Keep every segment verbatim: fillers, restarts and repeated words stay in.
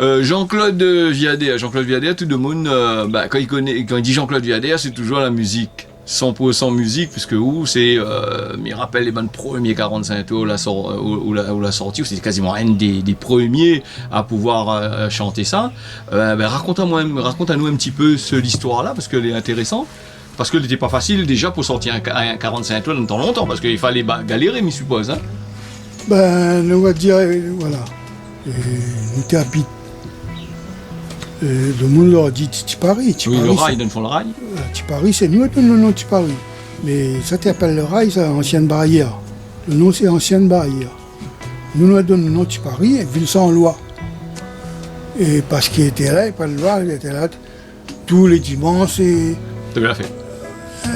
Euh, Jean-Claude Viader, Jean-Claude Viader, tout le monde, euh, bah, quand il connaît, quand il dit Jean-Claude Viader, c'est toujours la musique. Cent pour cent musique, puisque ou, c'est, euh, mi rapèl lé bann premié quarante-cinq tours la sor-, euh, ou, ou la, ou la sorti, ou sé kazimon inn dé, dé premié a pouvoir, euh, shanté sa. Euh, bin, rakont amoin, rakont anou in ti pé se, listoir-la, parske lé intérésan. Parske lété pa fasil déja pou sorti in, in quarante-cinq tours dan tan lontan, parske i falé ba-, galéré, mi sipoz, in. Bin, nou va dir, euh, voilà. É nou té abit, euh, le moun la di Ti, Ti Pari, Ti Pari, sé, oui, le ray, dan le fon, le ray. Euh, Ti Pari, sé nou la donn le non Ti Pari. Mé sa té apèl le ray, sa, ansienn barièr. Le non, sé ansienn barièr. Nou, nou la donn le non Ti Pari, é vil san loi. É parske té la, é pa de loi, té la, tou lé dimansh, é... Té la fèt.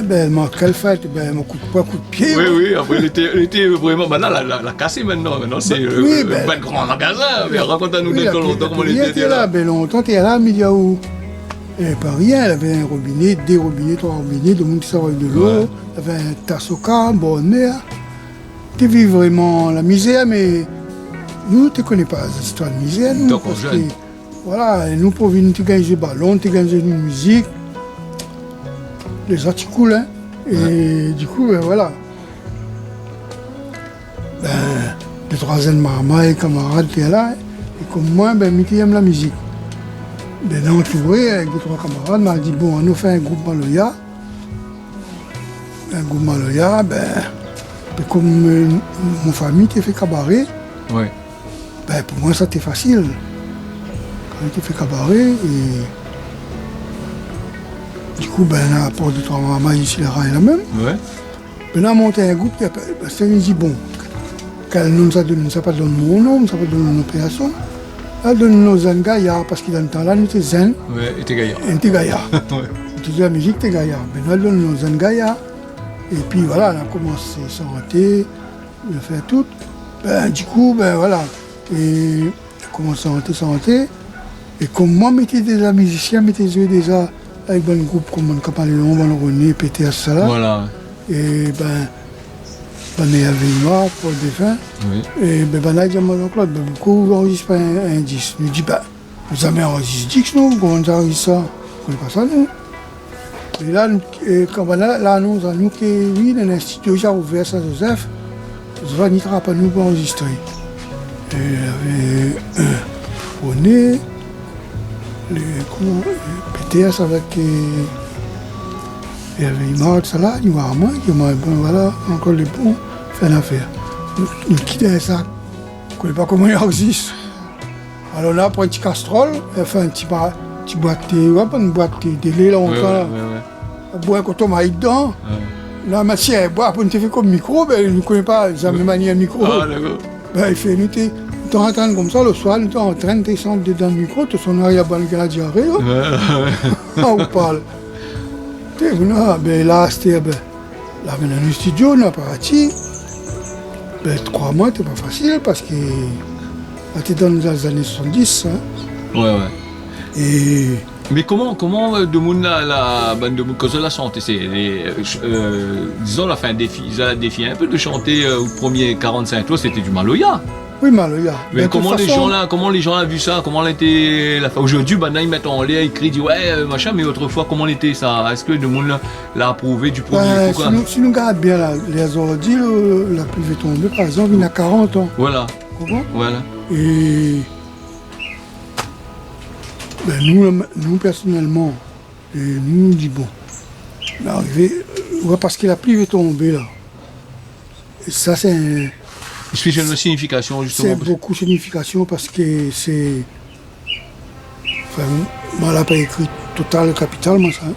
Ébin, mon, kèl fèt ? Ébin, mon kout pwin, kout pié, oui, ouais. Oui, apré, lété, lété vréman, bin la, la, la, la kasé mintnan. Mintnan, sé, bin, euh, oui, bin, bann gran magazin. Mé rakont anou, oui, dan tan lontan, koman lété, té la, la. Bin, lontan, té la, mi di aou, é pa rien, lavé in robiné, dé robiné, troi robiné, le moun té sava avèk de lo, ouais, lavé in tas o ka, bor de mèr. Té viv vréman la mizèr, mé nou, té koné pa zistoir de mizèr, nou, donk, parske, jèn, voilà, é nou, pou vin, té gingn zoué balon, té gingn zoué mizik, lé zot i koul, in. É, ouais, dikou, bin, voilà. Bin, dé troi zèn marmay, kamarad, té la, é kom moin, bin, mi té yèm la mizik. Bin, nou la trouvé avèk dé troi kamarad, ma di, bon, anou fé in group maloya. In group maloya, bin, é kom, euh, mon fami té fé kabaré, ouais, bin, pou moin, sa té fasil. Kan té fé kabaré, é dikou, bin, na aport dé troi marmay isi la ray la mèm. Ouais. Bin, na mont in group ki apèl, bin, sa, mi di, bon, kèl non sa donn, sa pa donn mon non, sa pa donn non pèrsone. La donn non Zèn Gayar, parske dan tan-la, nou té zèn. Ouais, é té gayar. É té gayar. Ouais. Té zoué la mizik, té gayar. Bin, la donn non Zèn Gayar. Épi, voilà, la komansé shanté, fé tout. Bin, dikou, bin, voilà. É komansé shanté, shanté. É kom moin, mi té déza mizisien, mi té zoué déza avèk bann group kom bann Kamalléon, bann René, Péters, sa la. Voilà. É bin, bann Hervé Imard, Paul Défunt. Oui. É bin, banna la di amoin, Jean-Claude, bin, poukosa ou anrozistr pa in, in disk ? Mi di, bin, nou zamé anrozistr disk, nou, koman sa i ariv sa ? Nou koné pa sa, nou. É la, nou, é, kan banna la anons anou ke, oui, néna in studio la ouvèr Saint-Joseph, zot va ni trap anou pou anrozistré. É, euh, René, le, koman, Péters avèk, euh, Hervé Imard, sa la, nou va amoin, di amoin, bon, voilà, ankor lé bon, fé in afèr. Nou, nou kit sa, koné pa koman i anrozistr. Alor, la pran in ti kastrol, anfin, in ti ba-, ti bwat, euh, ouais, pa in bwat, euh, délé, la, ouais, anfin, ouais, ouais, ouais, bwar in koton mayi dedan. Ouais. La, mèt si in bwa, pou nou té fé kom mikro, bin, nou koné pa zamé manié in mikro. Ah, dakor. Bin, i fé, nou té, nou té antrinn komsa, le soir, nou té antrinn désann dedan le mikro, té son arièr bann ki la diaré, in. Ouais, ouais. Ah, ou parl. Té, non, bin, la, sété, bin, la, mintnan, le studio, nou la parti. Bin, troi moi, té pa fasil, parske la, té dan lé zané soixante-dix, in. Ouais, ouais. É... Mé koman, koman, euh, demoun la, la, bann demoun, kan zot la shanté, sé, lé, euh, ch-, euh, dizon, la fé in défi, la défi in pé de shanté, euh, o premié quarante-cinq tours, sété du maloya. Oui, maloya. Mé koman lé jan la, koman lé jan la vi sa ? Koman lété la fé ? Zordi, banna i mèt anlèr, i kri, i di, ouais, euh, machin, mé otrefoi, koman lété sa ? Èske demoun la, la aprouvé du premié kou, koi ? Bin, si nou, si nou gard bien la, lé zordi, le, la pli vé tonbé, par égzanp, néna quarante an. Voilà. Konpran ? Voilà. É, bin, nou, nou, pèrsonèlman, é nou, nou di, bon, nou la arivé, euh, ouais, parske la pli vé tonbé la. É sa, sé in... Explique-nous la signification, justement, sé parce que bonpé signifikasion parske sé, anfin, moin la pa ékri total kapital, moin, sa, in.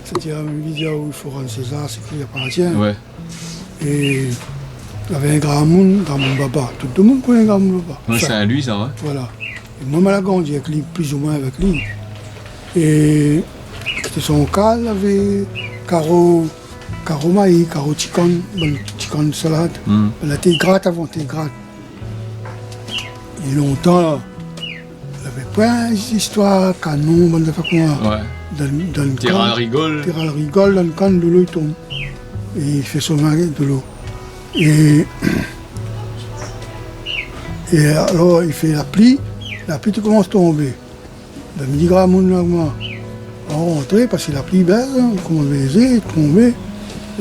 Sétadir, mi vé dir, i fo rann César ce qui lui appartient. Ouais. É lavé in gramoun, gramoun Baba. Tout demoun koné gramoun Baba. Ouais, anfin, Saint-Louis, sa, ouais. Voilà. É moin, moin la grandi avèk li, pli ou moin avèk li. É, té son kaz, lavé karo, karo mayi, karo ti kann, bann ti kann salad. Hmm. Banna té grat avan, té grat. É lontan, lavé poin zistoir kanon, bann zafèr konmsa. Ouais. Dan, dan kann. Té ral rigol. Té ral rigol, dan kann, dolo i tonm. É i fé son mari dolo. É, é alor, i fé la pli, La pli té komans tonbé. Bin, mi di gramoun la, moin, an rantré, parské la pli bèl, in, komans bézé, tonbé.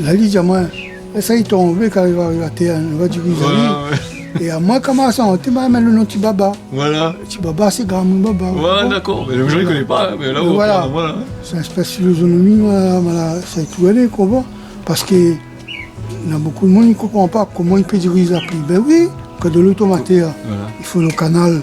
La li di amoin, lès ali tonbé, kan li va ariv atèr, nou va diriz ali. Voilà, ouais. É amoin, koman sa, té, ma mèt lo non Ti Baba. Voilà. Ti Baba, sé gramoun Baba, ou konpran ? Ouais, d'accord. Mé lé jan i koné pa, in, mé la, voilà. Sé in éspès filozonomi, voilà, voilà, sa i tourn, ou konpran ? Parské na bonpé d'moun i konpran pa koman i pé diriz la pli. Bin oui, kan dolo i tonm atèr, voilà, i fo lo kanal,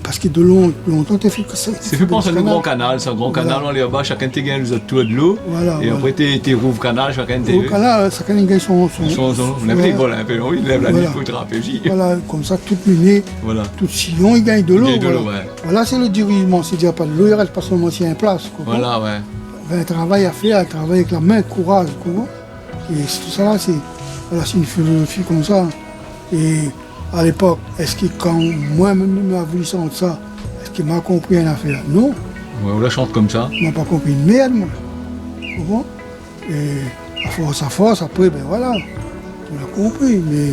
parské dolo, lontan, té fé ke sa, té fé pans a lo gran kanal, sa, gran kanal, voilà, ou alé anba, shakinn té gingn zot tour dolo. Voilà, é voilà. Apré, té, té rouv kanal, shakinn té... Rouv kanal, shakinn i gingn son, son, son, son, ou lèv lé bol in pé, oui, lèv la nuit pou trapé osi. Voilà, konmsa, tout miné, voilà, tout siyon, i gingn dolo, i gingn dolo, voilà. Ouais. Voilà, sé lo dirizman, sé dir pa dolo i rès pa solman si in plas, ou konpran ? Voilà, ouais. Bin, travay a fèr, travay avèk la min, kouraz, ou konpran ? É sé tousala, sé, voilà, sé in filozofi konmsa. É a lépok, èske kan moin mèm, mi la vouli shant sa, èske ma konpri in afèr ? Non. Ouais, ou la shant konmsa. Ma pa konpri in mèrd, moin. Ou konpran ? É a fors, a fors, apré, bin voilà, nou la konpri, mé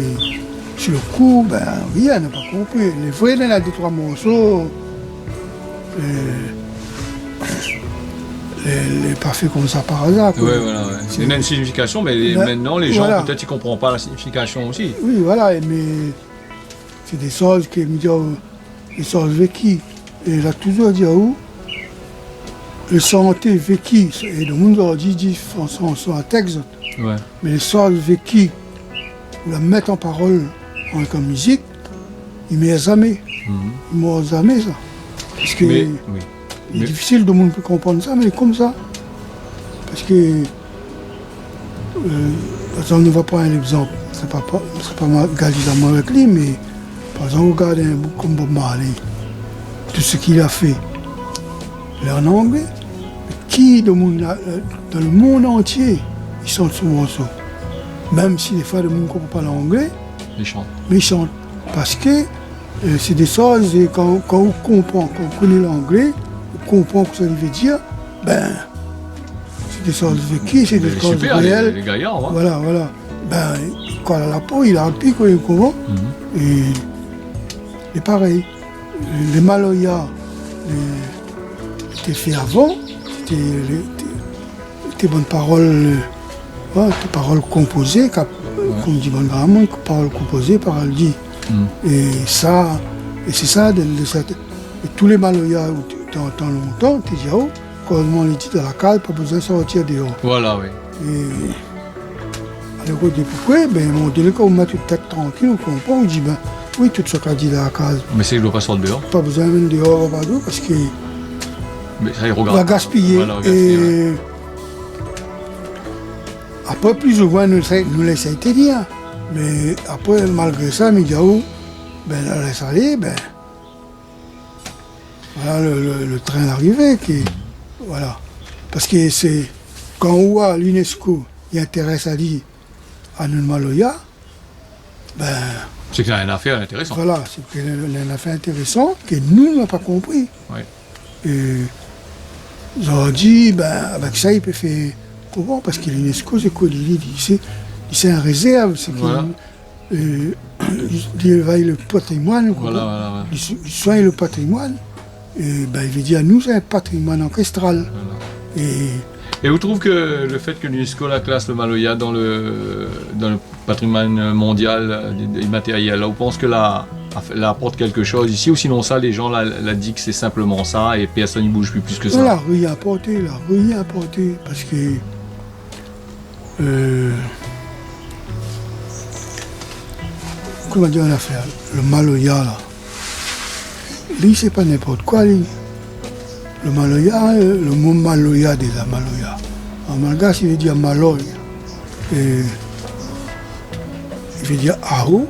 si lo kou, bin, rien, nou la pa konpri. Lé vré, néna dé, troi morso, euh, lé, lé pa fé konmsa par azar, koi. Ouais, voilà, ouais. Sé, néna in signifikasion, mé bin, mintnan, lé jan, voilà, pétèt, i konpran pa la signifikasion osi. Oui, voilà, mé sé dé shoz ke, mi di, euh, lé shoz véki. É la touzour di aou, lé santé véki, é lo moun zordi i di, fé son, son tèks, zot. Ouais. Mé lé shoz véki, ou la mèt an parol, an, an mizik, i mèr zamé. Mhm. I mor zamé, sa. Parské... Mé, oui. Lé difisil domoun pou konprann sa, mé lé konmsa. Parské, euh, par égzanp, nou va pran in égzanp. Sé pa, pa, sé pa ma, gard amoin avèk li, mé par égzanp, ou gard in boug konm Bob Marley, tout sak li la fé, lé an anglé. Mé ki domoun la, euh, dan lo monn antié, i shant son morso ? Mèm si défoi domoun i konpran pa langlé, i shant. Mé i shant. Parské, euh, sé dé shoz, é kan, kan ou konpran, kan ou koné langlé, ou konpran kosa i vé dir, bin, sé dé shoz véki, sé dé shoz réèl. Mé lé super, lé, lé gayar, in. Voilà, voilà. Bin, i kol a la po, i larg pi, koi, ou konpran ? Mhm. É, é parèy, lé maloya, lé, té fé avan, té, lé, té, té bann parol, euh, ouais, té parol konpozé, kap-, ouais, konm di bann gramoun, parol konpozé, parol di. Hmm. É sa, é sé sa, de, de sèt, é tout lé maloya, ou, dan, dan lontan, té di aou, koz moin lé di dan la kaz, pa bézoin sortir déor. Voilà, oui. É, alor, ou di, poukosa ? Bin, in moman doné, kan ou mèt out tèt trankil, ou konpran, ou di, bin, oui, tout sak la di dan la kaz. Mé sé, i doi pa sort déor. Pa bézoin amenn déor, pa dou, parské... Mé sa, i rogard. Va gaspiyé. Voilà, va gaspiyé, ouais. É apré, plis ou moin, nou lès, nou lès sa i té bien. Mé apré, malgré sa, mi di aou, bin, la lès alé, bin, voilà, le, le, le trin la arivé, ki, voilà. Parské sé, kan ou oi l'UNESCO i intérès ali a nout maloya, bin, sé ke néna in afèr intérésan. Voilà, sé ke néna in afèr intérésan ke nou, nou la pa konpri. Oui. É zordi, bin, avèk sa, i pé fé koman ? Parské l'UNESCO, sé koi, li, li, li, sé, li, sé in rézèrv, sé ke, voilà, euh, li, li élèv le patrimoine, koi. Voilà, voilà, ouais. Li so-, li soign le patrimoine. É bin, i vé dir, nou, sé in patrimoine ankestral. Voilà. É, é ou trouv ke le fèt ke l'UNESCO la klas le maloya dan le, dan le patrimoine mondial, euh, immatériel, la, ou pans ke la, la aport kékshoz isi, ou sinon sa, lé jan la, la di ke sé sinpleman sa é pèrsone i bouz pi plis ke sa ? Non, la rien aporté, la rien aporté, parské Euh, koman dir, in afèr, le maloya la. Li, sé pa ninport koi, li. Le maloya, euh, le mo maloya, déza, maloya. An malgash, i vé dir maloy. É i vé dir aou,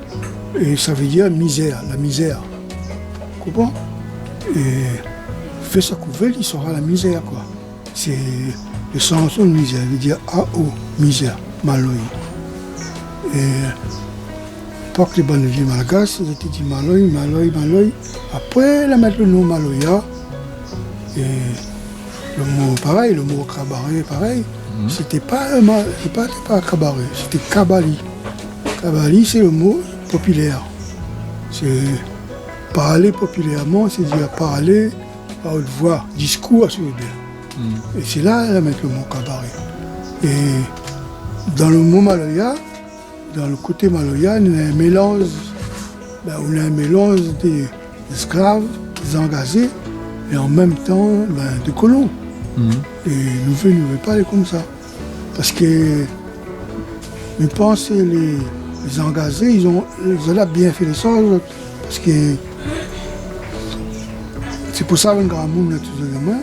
é sa vé dir mizèr, la mizèr. Konpran ? É fé sak ou vé, li sora la mizèr, koi. Sé le shanson mizèr, i vé dir aou, mizèr, maloy. É, pa ke bann vié malgash, zot té di maloy, maloy, maloy. Apré, la mèt le non maloya. É le mo, parèy, le mo kabaré, parèy. Mhm. Sété pa, euh, ma-, sé pa, sé pa kabaré, sété kabali. Kabali, sé le mo popilèr. Sé parlé popilèrman, sétadir parlé a haute voix, diskour asou rébèl. Hmm. É sé la, la mèt lo mo kabaré. É dan lo mo maloya, dan lo koté maloya, néna in mélanz, bin, néna in mélanz dé zésklav, dé zangazé, é an mèm tan, bin, dé kolon. Hmm. É nou vé, nou vé pa alé konmsa. Parske mi pans lé, lé zangazé, zot la bien fé lé shoz, zot. Parske sé pou sa, bann gramoun la, tout sa, gamin,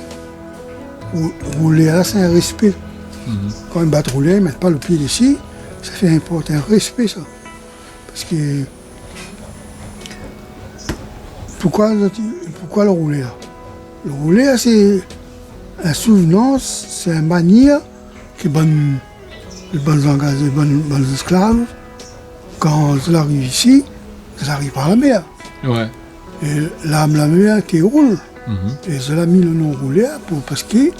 rou-, roulèr la, sé in réspé. Mhm. Kan i bat roulèr, i mèt pa lo pié dési, sa fé in port in réspé, sa. Parske Poukosa, poukosa lo roulèr ? Lo roulèr, sé in souvnans, sé in manièr ke bann, bann zangazé, bann, bann zésklav, kan zot la ariv isi, zot la ariv par la mèr. Ouais. É larm la mèr té roul. Mhm. É zot la mi lo non roulèr pou, parske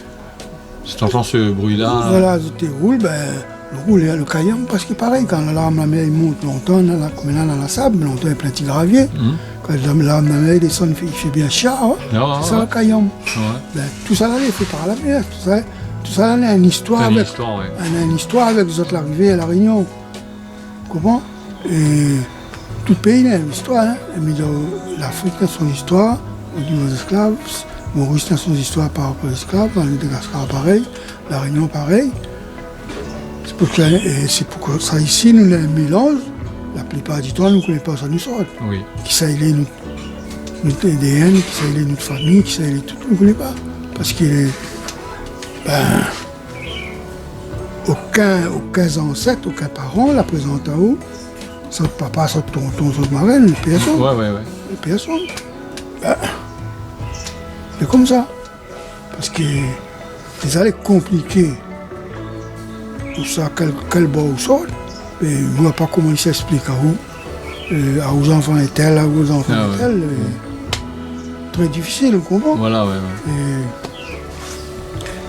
Sé tantan se bri la. Voilà, zot té roul, bin, lo roulèr, lo kayanm, parske parèy, kan larm la mèr i mont lontan, na la, konm la, na la sab, lontan i plin ti gravié. Mhm. Kan larm, larm la mèr i désann, i fé, i fé bien shar, in. Ouais, ouais, sé sa, ouais, lo kayanm. Ouais. Bin, tout sa la lé fé par la mèr, tout sa, tout sa la néna in istoir avèk, in istoir, ouais, néna in istoir avèk zot larivé La Rényon. Konpran ? É tout péi néna in istoir, in. É mi di aou, Lafrik néna son istoir, o nivo zésklav, Moris néna son istoir par rapor a lésklav, Madagaskar parèy, La Rényon parèy. Sé pou sa, é sé pou sa isi, nou néna in mélanz, la plipar di tan, nou koné pa ousa nou sort. Oui. Kisa i lé nout, nout A D N, kisa i lé nout fami, kisa i lé tout, nou koné pa. Parske, bin, Okin, okin zansèt, okin paran la prézant aou sort papa, sort tonton, sort marèn, pèrsone. Ouais, ouais, ouais. Pèrsone. Bin, sé konmsa. Parske déza lé konpliké. Ousa, kèl, kèl bor ou sort, é mi oi pa koman i sa èksplik aou. Euh, a ou zanfan intèl, a ou zanfan intèl, euh, trè difisil, ou konpran ? Voilà, ouais, ouais.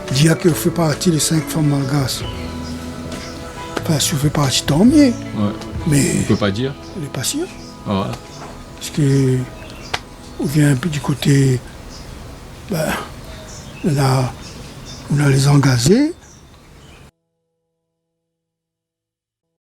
É dir ke ou fé parti dé sink fanm malgash, anfin, si ou fé parti, tan myé. Ouais. Mé ou pé pa dir. Lé pa sir. Ah, voilà. Parske ou vien in pé di koté, bin, la, ou na lé zangazé,